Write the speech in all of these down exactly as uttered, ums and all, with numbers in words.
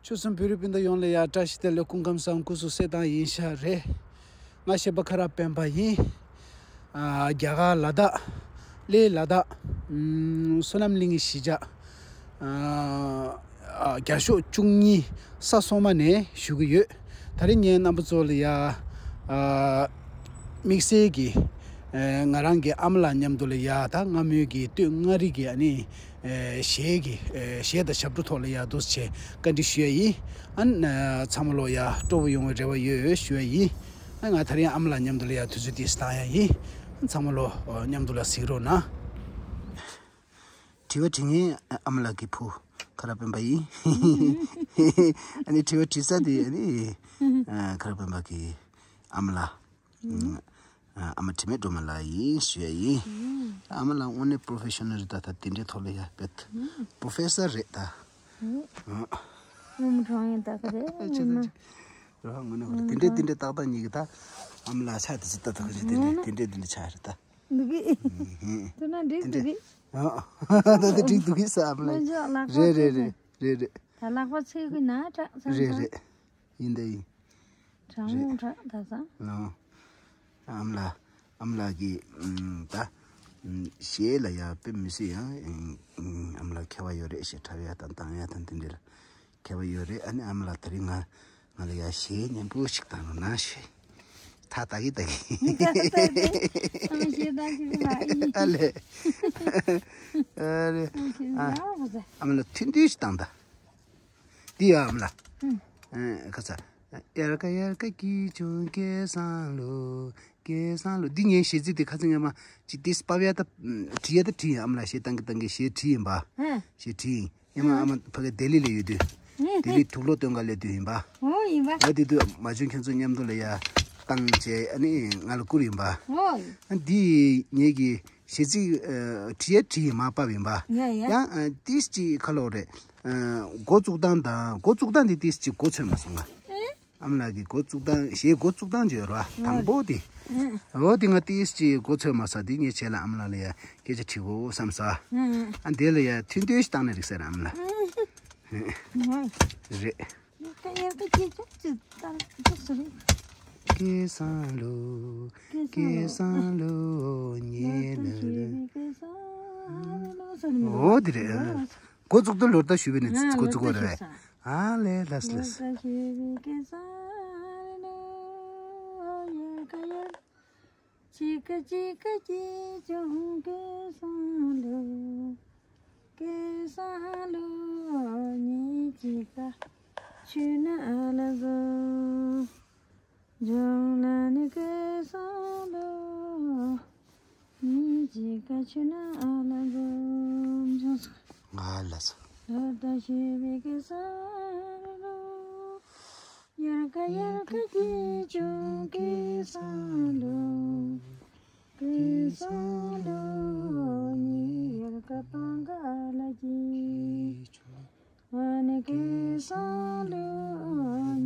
ཆོལ་གསུམ་བོད་རིགས་སྤུན་ཟླ་ཡོངས་ལ་ཡ་བཀྲ་ཤིས་བདེ་ལེགས། སྐུ་ཁམས་བཟང་། སྐུ་གཟུགས་གསལ་ཐང་ཡིན་ཤག་རེད། ང་གཞས་པ་ཁ་རག་སྤེན་པ་ཡིན། ཨ། རྒྱ་གར་ལ་དྭགས། གླེ་ལ་དྭགས། ཨུམ། བསོད་ནམས་གླིང་གི་གཞིས་ཆགས། ཨ། ཨ། བརྒྱ་ཤོག་བཅུ་གཉིས་ས་སོ་མ་ནས་ཞུ་གི་ཡོད། ད་རིང་ངས་རྣམ་པ་ཚོ་ལ་ཡ། ཨ། དམིགས་བསལ་གྱི། ཨ། ང་རང་གི་ཨ་མ་ལགས་མཉམ་དུ་ལ་ཡ། ད་སྔ་མོའི་གི་སྟོད་མངའ་རིས་ཀྱི་ཨ་ནི། ཨེ། གཞས་ཀྱི། ཨེ། གཞས་དང་ཞབས་བྲོ་ཐོག་ལ་ཡ་འདུག་སེ་བཀའ་འདྲི་ཞུ་ཡ་ཡིན། ཨ་ནི་ཚང་མ་ལོ་ཡ་སྤྲོ་པོ་ཡོང་བའི་རེ་བ་ཡོད་ཞུ་ཡ་ཡིན། ཨ། ང་ད་རིང་ཨ་མ་ལགས་མཉམ་དུ་ལ་ཡ་དུས་ཚོད་འདི་བཏང་ཡ་ཡིན། ཚང་མ་ལོ་མཉམ་དུ་ལ་གཟིགས་རོགས་གནང་། དྲི་བ་དྲི་མཁན་ཨ་མ་ལགས་ཀྱི་བུ་ཁ་རག་སྤེན་པ་ཡིན། ཨ་ནི་དྲི་བ་དྲི་ས་དེ་ཨ་ནི། ཨ། ཁ་རག་སྤེན་པ་གི་ཨ་མ་ལགས། ཨ། ཨ་མ་དྲི་མེད་སྒྲོལ་མ་ལགས་ཡིན་ཞུ་ཡ་ཡིན། ཨ་མ་ལགས་དངོས་གནས་པོ་རོ་ཕེ་ཤ་ནལ་རེད། ད་ད་དེ་འདྲའི་ཐོག་ལ་ཡ་བེད་པོ་རོ་ཕེ་སར་རེད་ད། ཨ། ངོ་མ་གྲོང་ཡིན་ད་ག་རེད། ཆེ་ད་ཆེ། རོ་ཧ་ངོ་ནས་ཧོ་རེད། དེ་འདྲའི་དེ་འདྲའི་ཏག་ཏག་ཉིད་ཀྱི་ད་ཨ་མ་ལགས་ཆ་དེ་ཚོ་ད་ད་ག་རེད། དེ་འདྲའི་དེ་འདྲའི་དེ་འདྲའི་ཆ་རེད་ད། འདུག་གི། ཨ། དེ་ན་འགྲིག་དེ་འདྲའི་འདུག་གི། ཨ། ད་དེ་འགྲིག་འདུག་གི་ས་ཨ་མ་ལགས། རེད་རེད་རེད་རེད་རེད། ད་ལག་པ་ཚིག་གི་ན་དྲག་ས་རེད་རེད། ཡིན་ད་ཡིན། གྲང་མོ་དྲག་ད་ས། ལོ། ཨ་མ་ལགས། ཨ་མ་ལགས་ཀྱིས་ཨམ། ད་ཨམ། གཞས་ལ་ཡ་དཔེ་མི་སྲིད་ཡང་ཨམ། ཨམ། ཨ་མ་ལགས་མཁས་པ་ཡོད་རེད། གཞས་འཁྲབ་ཡ་དང་བཏང་ཡ་དང་དེ་འདྲ་ལ་མཁས་པ་ཡོད་རེད། ཨ་ནི་ཨ་མ་ལགས་ད་རིང་ང་ང་ལ་ཡ་གཞས་སྙན་པོ་ཞིག་བཏང་རོགས་གནང་ཞེས། ད་ད་གི་ད་གི། ཨ་མ་གཞས་བཏང་ཞིག་ལ་ཨི། ཨ་ལས། ཨ་རེད། ཨ་མ་གཞས་ཨ། ཡག་པོ་ཟེར། ཨ་མ་ལགས་ཐུང་ཐུང་ཞིག་བཏང་ད། འདི་ཡ་ཨ་མ་ལགས། ཨུ། ཨ། ཁ་ཚ། དབྱར་ཁ་དབྱར་ཁ་སྐྱིད་བྱུང་སྐལ་བཟང་ལོ། སྐལ་བཟང་ལོ། འདི་ངའི་གཞས་ཚིག་དེ་ཁ་ཚ་ངས་མ་ཅིག་ཏིས་པ་བ་ཡ་ད་བྲིས་ཡ་ད་བྲིས་ཡིན། ཨ་མ་ལགས་གཞས་བཏང་གི་བཏང་གི་གཞས་བྲིས་ཡིན་པ། ཨ། གཞས་བྲིས་ཡིན། ཨ་མ་ཨ་མ་ཕ་གི་ལྡི་ལི་ལ་ཡོད་དུས། ལྡི་ལི་དུག་ལོག་སྟོན་ག་སླེབས་དུས་ཡིན་པ། ཨོ་ཡིན་པ། ཨ་དེ་དུས་མ་བྱུང་ཁྱོད་ཚོ་མཉམ་དུ་ལ་ཡ་བཏང་བྱས་ཨ་ནི་ང་ལ་བསྐུར་ཡིན་པ། ཨོ། ཨ་འདི་ངེད་ཀྱི་གཞས་ཚིག་ཨ། བྲིས་ཡ་བྲིས་ཡིན། མ་པ་བ་ཡིན་པ། ཡ་ཡ། ཡང་ཨ། ཏིས་ཅིག་ཁ་ལོ་རེད། ཨ། འགོ་བཙུགས་སྟངས་དང་འགོ་བཙུགས་སྟངས་དེ་ཏིས་ཅིག་གོ་ཚོད་མ་སོང་ང་། ཨེ། ཨ་མ་ལགས་ཀྱི་འགོ་བཙུགས་སྟངས་གཞས་འགོ་བཙུགས་སྟངས་ཅིག་ཡོད་རེད་པ། དང་པོ་དེ། ཨེ། འོ་དེ་ང་ཏིས་ཅིག་གོ་ཚོད་མ་སོང་། དེ་ངས་བྱས་ལ་ཨ་མ་ལགས་ལ་ཡ་སྐད་ཆ་དྲི་དགོས་བསམ་སོང་། ཨེ། ཨ་དེ་ལ་ཡ་ཐུང་ཐུང་ཞིག་བཏང་ནས་རིག་ས་རེད་ཨ་མ་ལགས། ཨེ། རེད། ཡག་ག་ཡག་ག་ཅི་ཅོག་ཅི་ལྟར་ཅོག་སུ་རེད། སྐལ་བཟང་ལོ། སྐལ་བཟང་ལོ། ཉེ་ལ་ར། སྐལ་བཟང་ལོ་ཟེར་ནི། འོ་དེ་རེད། འགོ་བཙུགས་དུས་ལོ་ཟླ་ཞུས་པ་ནས་འགོ་བཙུགས་པ་རེད། ཨ་ལས་ལས་ལས། གཅིག་ཀ་གཅིག་ཀ་གཅིག་ཀྱང་སྐལ་བཟང་ལོ། སྐལ་བཟང་ལོ། གཉིས་གཅིག་ཀ་ཆུ་ན་ཨ་ལ་བཟོ། ལྗོངས་ལ་ནི་སྐལ་བཟང་ལོ། གཉིས་གཅིག་ཀ་ཆུ་ན་ཨ་ལ་བཟོ། ང་ལ་བཟོ། ལོ་ཟླ་ཞེས་པའི་སྐལ་བཟང་ལོ། དབྱར་ཁ་དབྱར་ཁ་སྐྱིད་བྱུང་སྐལ་བཟང་ལོ། སྐལ་བཟང་ལོ། ཉིན་དབྱར་ཁ་སྤང་ཁ་ལ་སྐྱིད་བྱུང་། ཨ་ནི་སྐལ་བཟང་ལོ།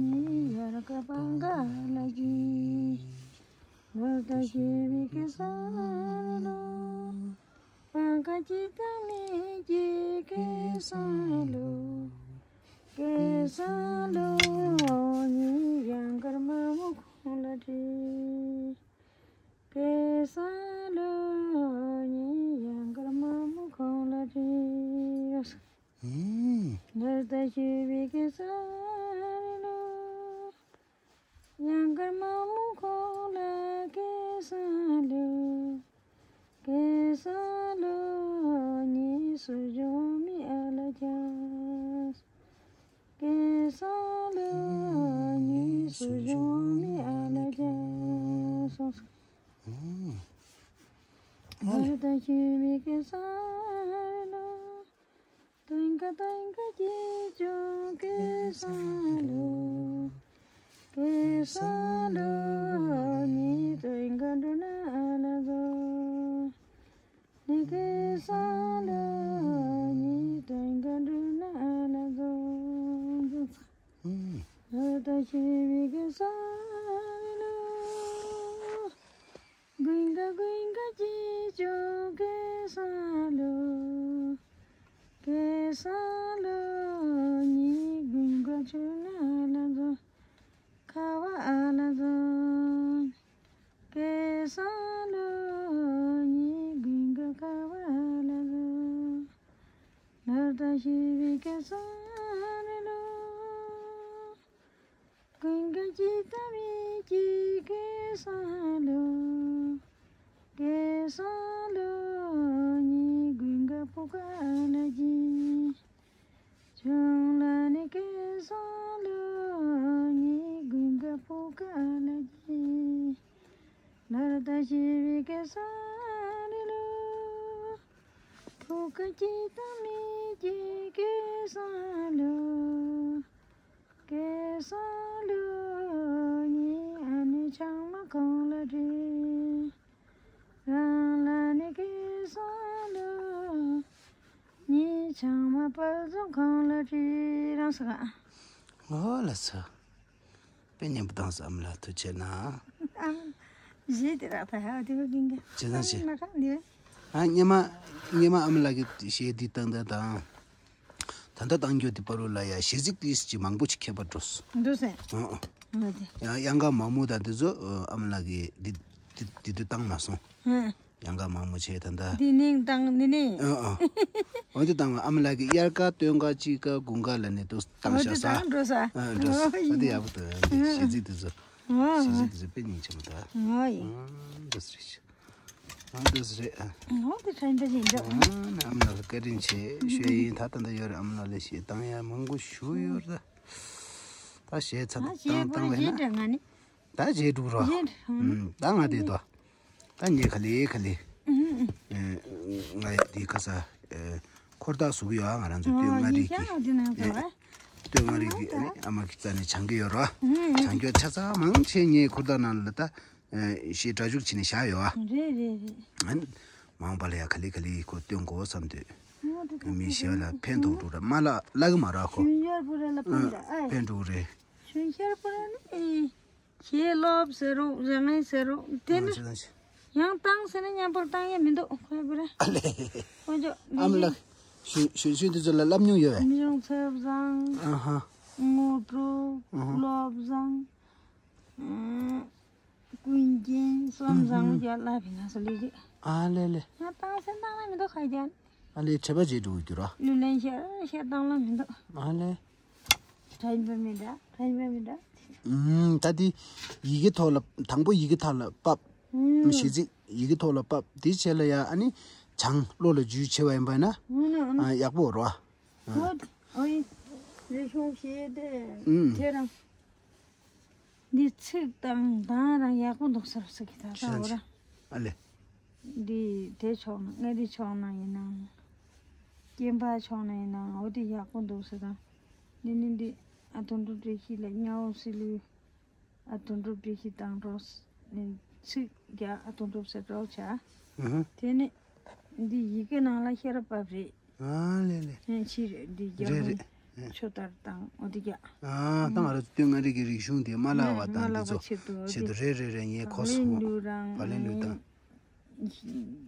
ཉིན་དབྱར་ཁ་སྤང་ཁ་ལ་སྐྱིད། ལོ་ཟླ་ཞེས་པའི་སྐལ་བཟང་ལོ། སྤང་ཁ་གཅིག་དང་མི་གཅིག་སྐལ་བཟང་ལོ། སྐལ་བཟང་ལོ། ཉིན་གཡང་དཀར་མ་མོ་ཁོང་ལ་དྲིས། སྐལ་བཟང་ལོ། ཉིན་གཡང་དཀར་མ་མོ་ཁོང་ལ་དྲིས། ཨེ། ལོ་ཟླ་ཞེས་པའི་སྐལ་བཟང་ལོ། གཡང་དཀར་མ་མོ་ཁོང་ལ་སྐལ་བཟང་ལོ། སྐལ་བཟང་ལོ། ཉིན་སྲོ་བྱུང་མི་ཨ་ལ་ཅག་སྐལ་བཟང་ལོ། ཉིན་སྲོ་བྱུང་མི་ཨ་ལ་ཅག་ཨེ། ལོ་ཟླ་ཞེས་པའི་སྐལ་བཟང་ལོ། སྟོན་ཁ་སྟོན་ཁ་སྐྱིད་བྱུང་སྐལ་བཟང་ལོ། སྐལ་བཟང་ལོ། ཉིན་སྟོན་ཁ་འགྲོ་ན་ཨ་ལ་བཟོ། ནི་སྐལ་བཟང་ལོ། ཉིན་སྟོན་ཁ་འགྲོ་ན་ཨ་ལ་བཟོ། ཨེ། ལོ་ཟླ་ཞེས་པའི་སྐལ་བཟང་ལོ། དགུན་ཁ་དགུན་ཁ་སྐྱིད་བྱུང་སྐལ་བཟང་ལོ། སྐལ་བཟང་ལོ། ཉིན་དགུན་ཁ་ཆུ་ ཤེས་པའི་སྐལ་བཟང་རེད་ལོ། ཀུན་དགའ་སྐྱིད་དང་མི་སྐྱིད་སྐལ་བཟང་ལོ། སྐལ་བཟང་ལོ། ཉིད་ཀུན་དགའ་བུ་ག་ལ་སྐྱིད། ཆུང་ལ་ནི་སྐལ་བཟང་ལོ། ཉིད་ཀུན་དགའ་བུ་ག་ལ་སྐྱིད། ལར་ད་ཤེས་པའི་སྐལ་བཟང་རེད་ལོ། བུ་ག་སྐྱིད་དང་མི་སྐྱིད་སྐལ་བཟང་ལོ། སྐལ་བཟང་ལོ། ཉིད་ཨ་ནི་ཆང་མ་གང་ལ་དྲིས། རང་ལ་ནི་སྐལ་བཟང་ལོ། ཉིད་ཆང་མ་དཔལ་འཛོམས་གང་ལ་དྲིས། རང་ས་ག་ངོ་ལ་ཚོ། དཔེ་སྙན་པོ་བཏང་སོང་ཨ་མ་ལགས་ཐུགས་རྗེ་གནང་། ཨ་མ། གཞས་དེ་རག་ད་ཧ་དེ་བ་གིན་ག་ཅི་ཙང་ཞེ། ན་ཁ་འདི་བས། ཨ་སྙེ་མ། སྙེ་མ་ཨ་མ་ལགས་ཀྱི་གཞས་འདི་བཏང་ད་དང་། ད་ལྟ་བཏང་རྒྱུ་དེ་པ་རུ་ལ་ཡ་གཞས་ཚིག་ཏིས་ཅི་མང་པོ་ཅིག་ཁྱད་པར་འགྲོ་སོང་། འདུག་སེ། ཨ་ཨ། ཨ་དེ། ཡང་གཡང་དཀར་མ་མོ་དང་དེ་ཚོ་ཨ་མ་ལགས་ཀྱི་འདི་འདི་འདི་དུས་བཏང་མ་སོང་། ཨ། གཡང་དཀར་མ་མོ་ཆེ་ད་ལྟ། འདི་ནིང་བཏང་འདི་ནིང་། ཨ་ཨ། འོ་དེ་བཏང་བ་ཨ་མ་ལགས་ཀྱི་དབྱར་ཁ་སྟོན་ཁ་དཔྱིད་ཁ་དགུན་ཁ་ལ་ནི་དུ་བཏང་འོ་དེ་ཤག་ས། བཏང་འགྲོ་ས། ཨ་འགྲོ་ས། ཨོ་ཨ་དེ་ཡག་པོ་འདུག་ཨ་འདི་གཞས་ཚིག་དེ་ཚོ། ཨོ་གཞས་ཚིག་དེ་ཚོ་དཔེ་སྙིང་རྗེ་མོ་འདུག་ཨོ་ཡིན། ཨ་འདི་ཚོ་རེད་ཤག་ཨ་འདི་ཚོ་རེད་ཨ། ཨོ་དེ་ཁྲ་འདྲ་ཞིག་འདྲ། ཨ་ནི་ཨ་མ་ལགས་ལ་བཀའ་དྲིན་ཆེ་ཞུ་ཡ་ཡིན། ད་ད་ལྟ་ཡོད་རེད་ཨ་མ་ལགས་ལ་གཞས་བཏང་ཡ་མང་པོ་ཞུ་ཡོད་རེད་ད། ད་གཞས་ཚ་ད་བཏང་བཏང་བས་ན། ད་གཞས་འགྲུབ་རོགས། ད་ངས་དེ་དོ། ད་ངས་ག་ལེ་ག་ལེ། ང་དེ་ཁ་ས་འཁོར་ཐག་བཟོ་གི་ཡོད་ང་རང་ཚོ་སྟོད་མངའ་རིས་ཀྱི། སྟོད་མངའ་རིས་ཀྱི་ཨ་ནི་ཨ་མ་ཁྱེད་ཚ་ནས་སྦྱང་གི་ཡོད་རོགས། སྦྱང་རྒྱུ་ཆ་ཚང་མང་ཆེ་ངས་འཁོར་ཐག་ནང་ལ་ད་ཞེས་སྒྲ་འཇུག་བྱས་ནས་བཞག་ཡོད་ཨ། རེད་རེད་རེད། ཨ་ནི་མང་པ་ལ་ཡ་ག་ལེ་ག་ལེ་ཁོ་སྟོན་དགོས་བསམ་དུས། མི་ཞེ་བ་ལ་ཕན་ཐོགས་འགྲོ་ར་མ་ལ་ལ་གི་མ་ར་ཁོ། ཕན་འགྲོ་རེད། ཞོན་ཤར་པོ་ར་ནི། ཞེས་སློབ་ཟེར་རོགས་ཟེར་ངེས་ཟེར་རོགས་དེ་ནི། ཨ་ཅི་ད་ཅི། ཡང་བཏང་ཟེར་ན་མཉམ་པོར་བཏང་ཡ་མི་འདུག་ཁོས་པུ་ར། ཨ་ལེ། ཁོ་ཅོ་ཨ་མ་ལགས། ཞུ་ཞུ་ཞུ་འདི་ཚོ་ལ་སླབ་མྱོང་ཡོད་པས། མི་ཆུང་ཚབ་བཟང་། ཨ་ཧ། དངོས་གྲུབ། ཨ་ཧ། བློ་བཟང་། ཨ། ཀུན་མཁྱེན་བསམ་བཟང་རྒྱ་ལ་བི་ན་སོ་ལི་རི། ཨ་ལེ་ལེ། ང་བཏང་སེམས་བཏང་ན་མི་འདུག་ཁ་རྒྱན། ཨ་ལེ་འཕྲད་པ་བྱེད་འགྲོ་གི་ར། ལུས་ལེན་ཤར་ཤར་བཏང་ལ་མི་འདུག་ཨ་ལེ། དྲན་པ་མི་འདྲ་དྲན་པ་མི་འདྲ། ཨུམ་ད་དེ་ཡི་གེ་ཐོག་ལ་དང་པོ་ཡི་གེ་ཐོག་ལ་ཕབ། ཨུམ། གཞས་ཚིག་ཡི་གེ་ཐོག་ལ་ཕབ་དེ་བྱས་ལ་ཡ་ཨ་ནི་བྱང་བློ་ལ་འཇུས་བྱས་པ་ཡིན་པ་ན། ཨུམ་ཨུམ། ཨ་ཡག་པོ་ར། ཨོ་ཨོ་ཡི། རེ་ཤོང་ཞེས་དེ་ཨུམ། དེ་རང་། འདི་ཚིག་དང་གདངས་རང་ཡག་པོ་འདུག་ཟེར་ཟེར་གི་ད་ད་འོ་ར། ཨ་ལེ། འདི་དེ་ཕྱོགས་ན་མངའ་རིས་ཕྱོགས་ན་ཡིན་ནའང་། སྐྱེམ་པ་ཕྱོགས་ན་ཡིན་ནའང་འོ་དེ་ཡག་པོ་འདུག་ཟེར་དང་། འདི་ནི་འདི་ཨ་དོན་གྲུབ་བཀྲ་ཤིས་ལ་དམྱལ་བ་སྲིན་ལུས། ཨ་དོན་གྲུབ་བཀྲ་ཤིས་དང་འགྲོགས་ནི་ཚིག་རྒྱ་ཨ་དོན་གྲུབ་ཟེར་འགྲོགས་བྱ། ཨུ་ཧུ། དེ་ནི་འདི་ཡི་གེ་ནང་ལ་ཤེས་རབ་བབས་རེད། ཨ་ལེ་ལེ། ཨེ་ཕྱི་རེད་འདི་རྒྱ་རེད་མི་རེད། ཨེ། ཆོས་དར་དང་འོ་འདི་རྒྱ། ཨ་ད་ང་རང་ཚོ་སྟོད་མངའ་རིས་ཀྱི་རིག་གཞུང་དེ་མ་བརླག་པ་དང་འདི་ཚོ་ཆེད་དུ་རེད་རེད་རེད། ངས་གོ་སོང་། བག་ལེབ་ལུས་རང་། བག་ལེབ་ལུས་དང་།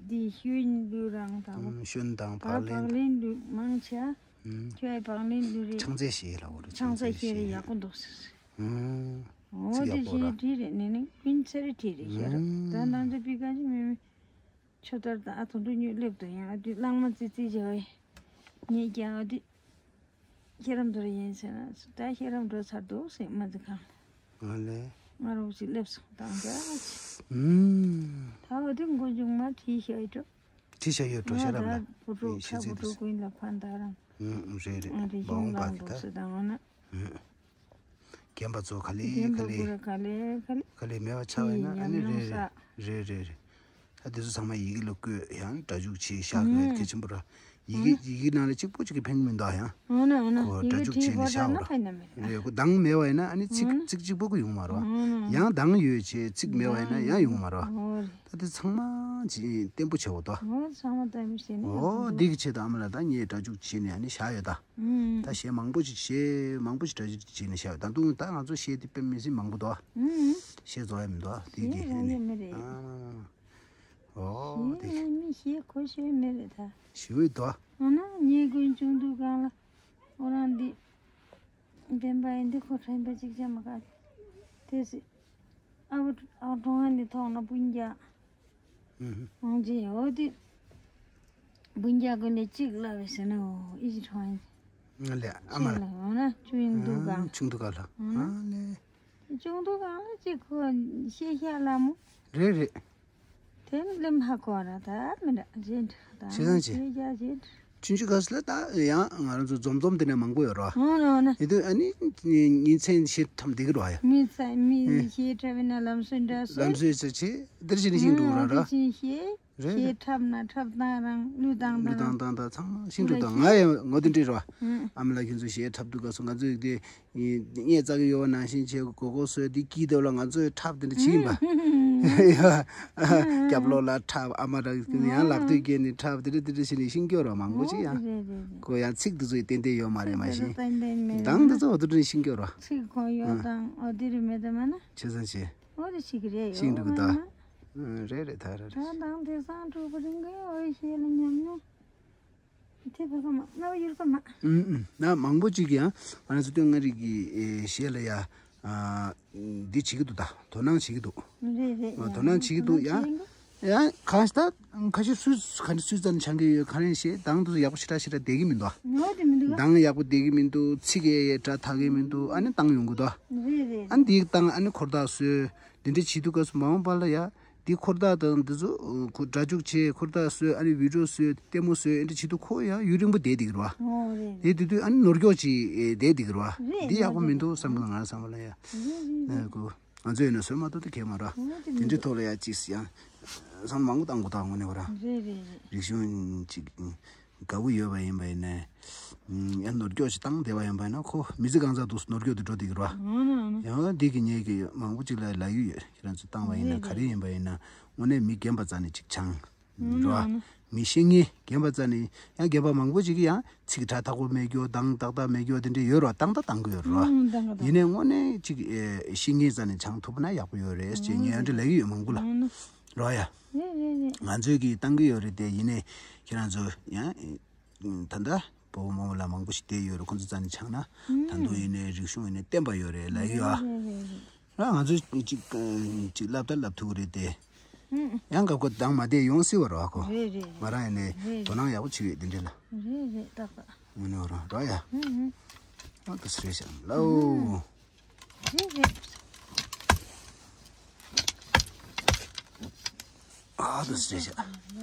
འདི་ཤུན་ལུས་རང་དང་། ཨུམ་ཤུན་དང་བག་ལེབ། བག་ལེབ་ལུས་མང་ཆེ། ཨུམ། ཁྱོད་བག་ལེབ་ལུས་རེད། ཕྱག་འཚལ་ཞེས་ལ་འོ་རེད། ཕྱག་འཚལ་ཞེས་རེད། ཡག་པོ་འདུག་ཟེར། ཨུམ། འོ་ཚིག་དེ་ཡག་པོ་ར། ཞེས་བྲིས་རེད་ནི་ནི་ཀུན་ཚེ་རེ་བྲིས་རེད་ཤེས་རབ། ཨུམ། ད་ནང་ཚོ་པི་ཀ་ཅི་མི་མི། ཆོས་དར་དང་ཨ་དོན་གྲུབ་གཉིས་སླེབས་འདུག་ཡང་ཨ་དུས་གླང་མ་ཙི་ཙི་བྱ་བའི་ངས་ཀྱང་ཨ་དུས་ཤེས་རབ་འདོར་ཡིན་ཟེར་ན་ད་ཤེས་རབ་འགྲོ་ཚར་འདུག་ཟེར་མ་ཙི་གང་ང་ལས། ང་རོགས་ཅིག་སླེབས་སོང་དང་འདྲ་ཅི། ཨུམ། ད་ཨ་དུས་མགོ་མཇུག་མ་བྲིས་ཤག་ཡོད་འགྲོ། བྲིས་ཤག་ཡོད་འགྲོ་ཤེས་རབ་ལ། བུ་ཕྲུག་ཤེས་ཚིག་བུ་ཕྲུག་ཀུན་ལ་ཕན་ད་རང་། ཨུམ་རེད་རེད། ཨ་རེ་མ་འོངས་པ་དེ་ད། སོ་དང་འོ་ན། ཨུམ། རྒན་པ་ཚོ་ག་ལེ་ག་ལེ། ག་ལེ་ག་ལེ། ག་ལེ་མེད་པ་ཆགས་པ་ཡིན་ན་ཨ་ནི་རེད་རེད་རེད་རེད། ད་དེ་ཚོ་ཚང་མ་ཡི་གེ་ལ་བཀོད་ཡང་སྒྲ་འཇུག་བྱས་བཞག་དགོས་གལ་ཆེན་པོ་ར། ཡི་གེ་ཡི་གེ་ནང་ལ་གཅིག་པོ་གཅིག་གི་ཕན་གི་མི་འདུག་ཡང་། ཁོ་སྒྲ་འཇུག་བྱས་ནས་བཞག་འོ་ར། རེད་ཁོ་གདངས་མེད་པ་ཡིན་ན་ཨ་ནི་ཚིག་ཚིག་གཅིག་པོ་གི་ཡོང་མ་ར། ཡང་གདངས་ཡོད་བྱས་ཚིག་མེད་པ་ཡིན་ན་ཡང་ཡོང་མ་ར། ད་དེ་ཚང་མ་བརྟན་པོ་བྱས་འོ་ད། འོ་འདི་གི་ཆེད་དུ་ཨ་མ་ལ་ད་ངས་སྒྲ་འཇུག་བྱས་ནས་ཨ་ནི་བཞག་ཡོད་ད། ད་གཞས་མང་པོ་ཞིག་གཞས་མང་པོ་ཞིག་སྒྲ་འཇུག་བྱས་ནས་བཞག་ཡོད། ད་དུང་ད་ང་ཚོ་གཞས་དེ་དཔེ་མི་སྲིད་མང་པོ་འདུག་ཨ། གཞས་རྫོགས་ཡ་མི་འདུག་ཨ། དེ་གི་ཧེ་ནས་ཨོ་དེ་གཞས་གོ་ཤེས་མེད་རེད་ད། ཞུ་འོས་འདུག་ཨ། འོ་ན་ཉེ་ཀུན་ཆུང་དུས་གང་ལ་འོ་རང་འདི་བདེན་པ་ཡིན་འདི་ཁོ་དྲན་པ་གཅིག་ཅང་མ་ག་དེ་སི་ཨ་བུ་ཨ་བུ་གྲོང་ཨ་འདི་ཐོག་ན་སྤུན་རྒྱག་ཨང་ཅི་འོ་དེ། སྤུན་ཀྱག་ཀུན་ནས་གཅིག་ལབ་པའི་ཟེར་ན་འོ་ཨི་ཅི་ཁྲོང་ལ་ཨ་མ་ལ་འོ་ན་ཆུང་དུ་གང་ཆུང་དུ་ག་ལ་ཨ་ལེ། ཆུང་དུ་གང་ལ་གཅིག་ཁོ་ཤེས་ཤ་ལ་མོ། རེད་རེད། དེ་ནི་ལེམ་ཧ་གོ་ར་ད་མི་འདྲ་ཇེན་ད་ཤེས་སང་ཆེ། ཤེས་ཤ་ཇེན། ཆུང་ཆུང་ག་སི་ལ་ད་ཡང་ང་རང་ཚོ་འཛོམས་འཛོམས་དེ་ནས་མང་པོ་ཡོད་ར། འོ་ན་འོ་ན། ཡིན་དུས་ཨ་ནི་ཉིན་མཚན་ཤེས་ཐམ་བསྡད་ཀྱི་ར་ཡ། མི་ཚ་མི་ཤེས་འཁྲབ་ན་ལམ་སྲོལ་འདྲ་སོ། ལམ་སྲོལ་ཚ་ཆེ་དེར་ཞིག་ནི་ཤིང་འགྲོ་ར་ར། ཤེས། རེད་ཞེས་རེད། འཁྲབ་ན་འཁྲབ་སྟངས་རང་གླུ་བཏང་སྟངས་རང་། གླུ་བཏང་སྟངས་དང་ཚང་མ་ཤིན་ཏུ་དང་ང་ཡང་ངོ་དེ་འདྲ་རེད་བ། ཨ་མ་ལགས་ཁྱེད་ཚོ་ཞེས་འཁྲབ་འདུག་ག་སོ་ང་ཚོས་དེ་སྙད་བཙག་གི་ཡོད་པ་ནང་བཞིན་བྱས་གོ་གོ་སོས་དེ་སྐྱིད་དེ་ལ་ང་ཚོས་འཁྲབ་དེ་འདྲ་བྱེད་ཡིན་པ། རྒྱབ་ལོགས་ལ་འཁྲབ་ཨ་མ་རང་ཡང་ལག་མཐིལ་བཀལ་ནས་འཁྲབ་དེ་འདྲ་དེ་འདྲ་བྱས་ནས་ཤིང་སྐྱོ་ར་མང་པོ་ཅིག་ཡང་། ཁོ་ཡང་ཚིག་དེ་ཚོ་ཡི་ཏན་ཏན་ཡོད་མ་རེད་མ་གཞི། དང་དེ་ཚོ་འོ་དེ་འདྲ་ཤིང་སྐྱོ་ར། ཚིག་ཁོ་ཡོད་དང་འོ་དེ་རེད་མེད་དེ་མ་ན། བྱས་ཙང་བྱས། འོ་དེ་ཞིག་རེད་ཤིང་འབྲུ་གི་ད། ཡོད་མ་ན། རེད་རེད་ད་རེད་རེད། ད་དང་དེ་སང་དྲུག་པ་རིང་གི་འོ་ཤེས་ལ་ཉམས་མྱོང་། དེ་བར་ག་མ་རྣ་བ་ཡུལ་ག་མ། ཨུམ་ཨུམ་ན་མང་པོ་ཅིག་ཡང་ང་རང་ཚོ་སྟོད་མངའ་རིས་ཀྱི་ཨེ་གཞས་ལ་ཡ་ཨ་འདི་བྱེད་ཀྱི་འདུག་ད་དོ་སྣང་བྱེད་ཀྱི་འདུག་རེད་རེད། ཨ་དོ་སྣང་བྱེད་ཀྱི་འདུག་ཡ། ཡ་གང་ཞིག་ད་ཁ་ཤས་སུས་ག་ནས་སུས་ཙམ་སྦྱང་གི་ཡོད་ག་རེ་ཞེས་གདངས་དུ་ཡག་པོ་ཞེ་དྲག་ཞེ་དྲག་བསྡད་ཀྱི་མི་འདུག་ངོ་དེ་མི་འདུག་ག་གདངས་ཡག་པོ་བསྡད་ཀྱི་མི་འདུག་ཚིག་ཡས་ཡས་སྒྲ་དག་གི་མི་འདུག་ཨ་ནི་གདངས་ཡོང་གི་འདུག་རེད་རེད། ཨ་ནི་འདི་གདངས་ཨ་ནི་འཁོར་ཐག་སོས། འདི་འདྲ་བྱེད་དུས་སྐབས་སུ་མ་འོངས་པ་ལ་ཡ། འདི་འཁོར་ཐག་དང་འདི་ཚོ་ཁོ་སྒྲ་འཇུག་བྱས་འཁོར་ཐག་བཟོས་ཨ་ནི་བི་ཌིའོ་བཟོས་ལྟད་མོ་བཟོས་ཨེ་འདྲ་བྱེད་དུས་ཁོ་ཡ་ཡུན་རིང་པོ་བསྡད་བསྡད་ཀྱི་རེད་བ། ཨོ་རེད་རེད། དེ་དེ་དུས་ཨ་ནི་ནོར་འཁྱོག་ཅིག་བསྡད་བསྡད་ཀྱི་རེད་བ། རེད་འདི་ཡག་པོ་མི་འདུག་བསམ་གི་ང་བསམ་པ་ལ་ཡ། རེད་རེད་རེད། ཨ་ཁོ་ང་ཚོ་ཡིན་ན་བཟོས་མ་ཐུབ་དེ་གས་མ་རེད། ཨོ་དེ་དེ་མི་འདྲའི་འདུག་ཐོག་ལ་ཡ་ཅིག་ཡང་བསམ་མང་པོ་བཏང་དགོས་ད་དངོས་གནས་བ་ར། རེད་རེད་རེད། རིག་གཞུང་ཅིག་དགའ་བོ་ཡོད་པ་ཡིན་པ་ཡིན་ན། ཡང་ནོར་འཁྱོག་ཅིག་བཏང་བསྡད་པ་ཡིན་པ་ཡིན་ན་ཁོ་མི་ཚེ་གང་ཚང་འདུག་ནོར་འཁྱོག་དེ་འགྲོ་བསྡད་ཀྱི་རེད་བ། ཡང་འདི་གི་ངེད་ཀྱི་མང་པོ་ཅིག་ལ་ལབ་ཀྱི་ཡོད། ཁྱེད་རང་ཚོ་བཏང་བ་ཡིན་ན་ག་རེ་ཡིན་པ་ཡིན་ན་དངོས་གནས་མི་རྒན་པ་རྩ་ནས་ཅིག་སྦྱང་། རེད་བ། མི་ཤེས་མཁན་རྒན་པ་རྩ་ནས་ཡང་རྒན་པ་མང་པོ་ཅིག་གིས་ཡང་ཚིག་གྲ་དག་པོ་མེད་རྒྱུ་གདངས་ཏག་ཏག་མེད་རྒྱུ་དེ་འདྲ་ཡོད་རེད་བ། བཏང་ད་བཏང་གི་ཡོད་རེད་བ། ཡིན་ནའི་དངོས་གནས་ཅིག་ཤེས་མཁན་རྩ་ནས་སྦྱང་ཐུབ་ན་ཡག་པོ་ཡོད་རེད་ཅེས་ངས་ཡང་འདྲ་ལབ་ཀྱི་ཡོད་མང་པོ་ལ། རེད་བ་ཡ། རེད་རེད་རེད། ང་ཚོས་ཀྱིས་བཏང་གི་ཡོད་རེད་དེ་ཡིན་ནའི་ཁྱེད་རང་ཚོ་ཡང་། ད་ལྟ་སྤོ་བོ་རྨོ་མོ་ལ་མང་པོ་ཞིག་བསྡད་ཡོད་རེད། ཁོང་ཚོ་རྩ་ནས་སྦྱངས་ན་ད་དུང་ཡིན་ནའི་རིག་གཞུང་ཡིན་ནའི་བརྟན་པ་ཡོད་རེད་ལབ་ཡོད་ཨ། ང་ཚོ་གཅིག་གཅིག་བསླབ་ད་བསླབ་ཐུབ་ཀྱི་རེད་དེ། ཡང་སྐབས་ཁོ་དང་མ་བསྡད་ཡོང་སྲིད་པ་རེད་ཨ་ཁོ། ང་རང་ཡིན་ནའི་དོ་སྣང་ཡག་པོ་བྱེད་ཡོད་དེ་འདྲ་ལ། རེད་རེད་ཏག་ཏག་ངོ་ནས་རང་རོགས་ཡ། ཨ་ད་སི་རེད་ཤག་ལའོ། རེད་རེད། ཨ་ད་སི་རེད་ཤག་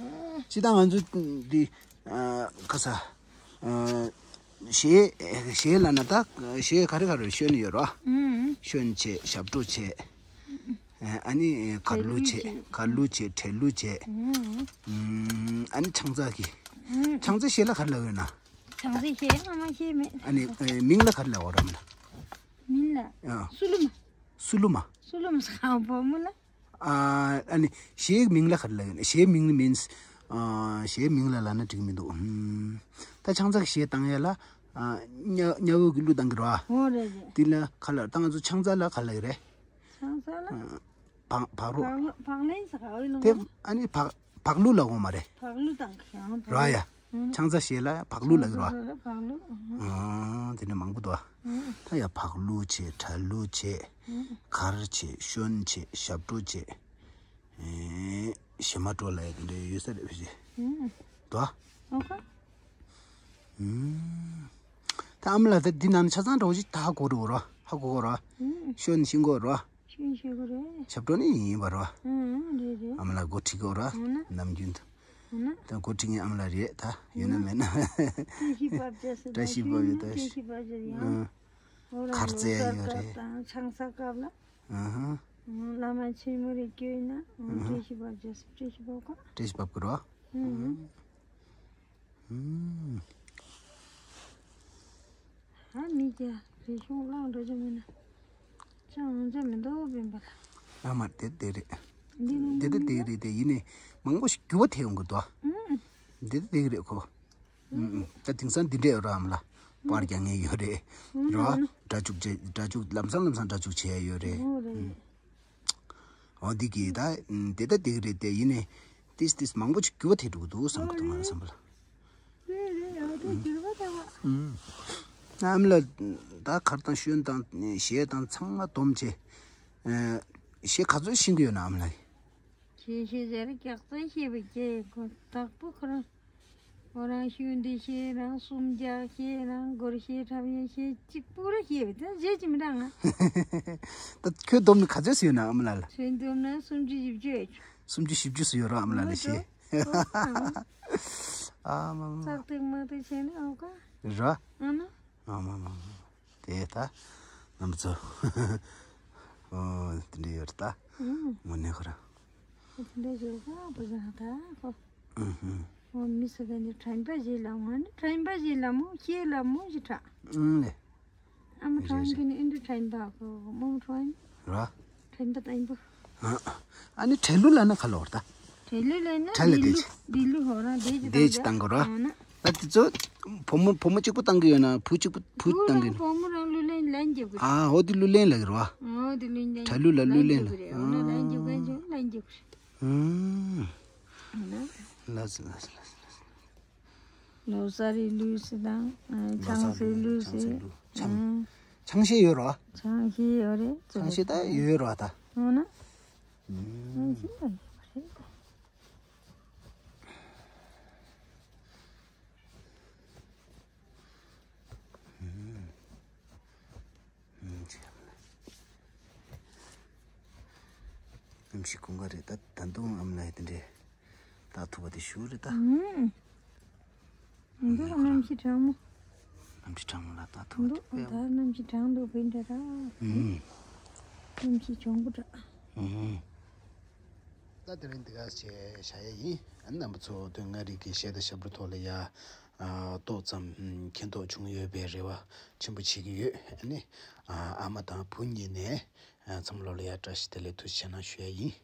སྤྱི་བཏང་ང་ཚོ་འདི་ཨ་ཁ་ས་ཨ་གཞས་གཞས་ལབ་ན་ད་གཞས་ག་རེ་ག་རེ་ཤོད་ནི་ཡོད་རོ། ཤོན་བྱས་ཞབས་བྲོ་བྱས། ཨ་ནི་གར་གླུ་བྱས་གར་གླུ་བྱས་བྲེལ་གླུ་བྱས། ཨ་ནི་ཆང་ཚགས་ཀྱི། ཆང་ཚགས་གཞས་ལ་ག་རེ་ལབ་ཡོད་ན། ཆང་ཚགས་གཞས་ང་མ་ཤེས་མེད། ཨ་ནི་མིང་ལ་ག་རེ་ལབ་ཡོད་རམ་ན། མིང་ལ། ཨ། སུ་ལུ་མ། སུ་ལུ་མ། སུ་ལུ་མ་ཟེར་བུ་མོ་ལ། ཨ་ནི་གཞས་མིང་ལ་ག་རེ་ལབ་ཡོད་ན། གཞས་མིང་ལ་མིན། ཨ་གཞས་མིང་ལ་ལབ་ན་འགྲིག་མི་འདུག་ཨུམ། ད་ཆང་ཚགས་གཞས་བཏང་ཡ་ལ་ཨ་གཉའ་གཉའ་བོ་གི་གླུ་བཏང་གི་རོ། ཨོ་རེད་རེད། འདི་ལ་ག་ལ་ད་ང་ཚོ་ཆང་ཚགས་ལ་ག་ལབ་ཡོད་རེད། ཆང་ཚགས་ལ། ཨ་བག་བག་རོ། བག་ལེན་ཟེར་ག་འོ་ལོ། དེ་ཨ་ནི་བག་བག་གླུ་ལབ་དགོས་མ་རེད། བག་གླུ་བཏང་གི་ཡང་རོ་ཡ། ཆང་ཚགས་གཞས་ལ་བག་གླུ་ལབ་ཀྱི་རེད་བ། ཨང་། དེ་ནས་མང་པོ་འདུག་བ། ད་ཡ་བག་གླུ་བྱས་བྲ་གླུ་བྱས། གར་བྱས་ཤོན་བྱས་ཞབས་བྲོ་བྱས། ཨེ་ཞེ་མ་བྲོ་ལ་ཡ་དེ་འདྲ་ཡོད་ས་རེད་བ་ཞེས། འདུག་བ། ད་ཨ་མ་ལགས་ད་འདི་ནང་ནས་ཆ་ཚང་འདྲ་བོ་ཞིག་ད་ཧ་གོ་འགྲོ་གི་རེད་བ། ཧ་གོ་གི་རེད་བ། ཤོན་ཤེས་གོ་རེད་བ། ཤེས་ཤེས་གོ་རེད། ཞབས་བྲོ་ནི་ཡིན་པ་རེད་བ། ཨང་རེད་རེད། ཨ་མ་ལགས་འགོ་ཁྲིད་གོ་རེད་བ། ཨང་ན། ནམ་རྒྱུན་དུ། ཨང་ན། ད་འགོ་ཁྲིད་མཁན་ཨ་མ་ལགས་རེད་ད་ཡོད་ན་མེད་ན། བཀྲ་ཤིས་པ་བརྒྱ་ཟེར་བཀྲ་ཤིས་པ་ཡོད་ད། བཀྲ་ཤིས་པ་བརྒྱ་ཡང་། ཨང་། ཁར་རྩེ་ཡ་ཡོད་རེད། ཆང་ས་སྐབས་ལ། ཨང་། བླ་མ་ཆེན་མོ་རེ་སྐྱོན་ན་བཀྲ་ཤིས་པ་བརྒྱ་ཟེར་བཀྲ་ཤིས་པ་གོ། བཀྲ་ཤིས་པ་གོ་རེད་བ། ཨང་། ཨང་། ཨ་མི་སྐྱ་རེ་ཤོང་གླང་འགྲོ་རྒྱུ་མིན་ན། ཅང་འོང་རྒྱུ་མི་འདུག་སྤེན་པ་ལགས། ཨ་མ་དེ་དེ་རེད། འདི་ནི་དེ་དེ་དེ་རེད་དེ་ཡིན་ནི་མང་པོ་ཞིག་འགྱུར་བ་ཐེབས་ཡོང་གི་འདུག་ཨ། ཨང་། འདི་དེ་དེ་རེད་ཁོ། ཨང་། ད་དེང་སང་འདི་འདྲས་ཡོད་ར་ཨ་མ་ལགས། པར་རྒྱག་མཁན་ཡོད་རེད། ར། སྒྲ་འཇུག་རྒྱ་སྒྲ་འཇུག་ལམ་སང་ལམ་སང་སྒྲ་འཇུག་བྱེད་ཡ་ཡོད་རེད། ཨོ་རེད། ཨང་། འོ་འདི་གི་ད་དེ་ད་དེ་གི་རེད་དེ་ཡིན་ནི་ཏིས་ཏིས་མང་པོ་ཅིག་འགྱུར་བ་ཐེབས་འགྲོ་གི་འདུག་བསམ་གི་འདུག་ང་རང་བསམ་པ་ལ། རེད་རེད་ཡག་ཏུ་འགྱུར་བ་ཐེབས་པ། ཨང་། ཨ་མ་ལགས་ད་གར་དང་ཤོན་དང་གཞས་དང་ཚང་མ་སྡོམ་བྱས། ཨ་གཞས་ག་ཚོད་ཤེས་ཀྱི་ཡོད་ན་ཨ་མ་ལགས། གཞས་ཤེས་ཟེར་རྒྱག་རྩལ་ཤེས་པའི་སྐྱེས་ཁོ་དག་པོ་ཁོ་རང་། ཁོ་རང་ཤུགས་འདི་ཤེས་རང་སུམ་རྒྱག་ཤེས་རང་སྒོར་ཤེས་འཁྲབ་ཡས་ཤེས་གཅིག་པུ་ར་ཤེས་པས་ད་བརྗེད་ཀྱི་མི་འདྲ་ང་། ད་ཁྱོད་སྡོམ་ནི་ག་ཚོད་ཟིན་ཡོད་ན་ཨ་མ་ལགས་ལ། ཁྱོད་སྡོམ་ན་སུམ་ཅུ་བཞི་བཅུ་ཡོད། སུམ་ཅུ་བཞི་བཅུ་ཟིན་ཡོད་ར་ཨ་མ་ལགས་ལ་ཤེས། ཨ་མ་མ། ཙག་ཏིག་མ་ཏིག་བྱས་ནས་ཨོ་ཀ་ར། ཨ་ན། ཨ་མ་མ་མ། དེ་ད། ང་ཚོ། ཨོ། དེ་འདྲ་ཡོད་རེད་ད། ཨང་། དངོས་གནས་ཁོ་རང་། དེ་འདྲ་ཡོད་ཁ་པོ་རང་ད་ཁོ། ཨུ་ཧུ། ཨོ་མི་སུ་ག་ནི་དྲན་པ་ཞིག་ལ་ངོ་ནི་དྲན་པ་ཞིག་ལ་མོ་ཤེས་ལ་མོ་ཞིག་དྲག་ཨང་ལེ། ཨ་མ་དྲན་གི་ནི་ཨིན་དུ་དྲན་པ་ཁོ་མོ་དྲན། ར། དྲན་པ་དྲན་པ། ཨ་ནི་བྲལ་ལུགས་ལ་ན་ག་ལོར་ད། བྲལ་ལུགས་ལ་ན་བྲལ་ལ་བདེ་བདེ་ལུགས་བདེ་ལུགས་ཧོ་ར་བདེ་ཅི་བདེ་ཅི་བཏང་གི་ར། ད་དེ་ཚོ་བུ་མོ་བུ་མོ་གཅིག་པུ་བཏང་གི་ཡོད་ན་བུ་གཅིག་པུ་བུ་བུ་བཏང་གི་རང་ཡོད་ན། བུ་མོ་རང་ལུས་ལེན་ལེན་རྒྱབ་གི་རེད། ཨ་ཧོ་དེ་ལུས་ལེན་ལ་གི་ར་བ། ཨོ་དེ་ལུས་ལེན། བྲལ་ལུགས་ལ་ལུས་ལེན་ལ། ཨོ་ན་ལེན་རྒྱབ་གི་རེད། ཨོ་ན་ལེན་རྒྱབ་གི་རེད། ཨུམ། ཨོ་ན། ལགས་སོ་ལགས་སོ་ལགས་སོ། ལོ་གསར་རི་ལུས་སི་དང་། ལོ་ཆང་གསར་སི་ལུས་ལུས་ཆང་སི་སི་ལུས་ཆང་། ཨང་། ཆང་ཤས་ཡོད་རོ། ཆང་ཤས་ཡོད་རེད། ཆང་ཤས་ད་ཡོད་རོ་ད། འོ་ན། ཆང་ཤས་ད་ཡོད་རེད། ཨུམ། ཅི་ཡང་མེད། གནམ་གཤིས་གོང་ཁ་རེད་ད། ད་དུང་ཨམ་ལ་ཡི་དེ་འདྲས་ད་ཐུབ་པ་དེ་ཞུ་རེད་ད། ཨུམ། འདུག་གནམ་གཤིས་གྲང་མོ། གནམ་གཤིས་གྲང་མོ་ལ་ད་ཐུབ་པ་འདུག་དེ་ད་གནམ་གཤིས་གྲང་འདུག་བིན་འདྲ་ད། ཨུམ། གནམ་གཤིས་གྱོང་པོ་འདྲ། ཨུམ། ད་དེ་རིང་འདི་ག་བྱས་བཞག་ཡ་ཡིན། ཨ་ནི་རྣམ་པ་ཚོ་དོན་ལྔ་རིག་གི་གཞས་དང་ཞབས་བྲོ་ཐོག་ལ་ཡ། ཨ་ཏོག་ཙམ་མཁྱེན་རྟོགས་བྱུང་ཡོད་པའི་རེ་བ་ཆེན་པོ་བྱེད་ཀྱི་ཡོད། ཨ་ནི་ཨ་ཨ་མ་དང་བུ་གཉིས་ནས་ཨ་ཚང་མ་ལོ་ལ་ཡ་བཀྲ་ཤིས་བདེ་ལེགས་ཐུགས་རྗེ་ཆེ་གནང་ཞུ་ཡ་ཡིན།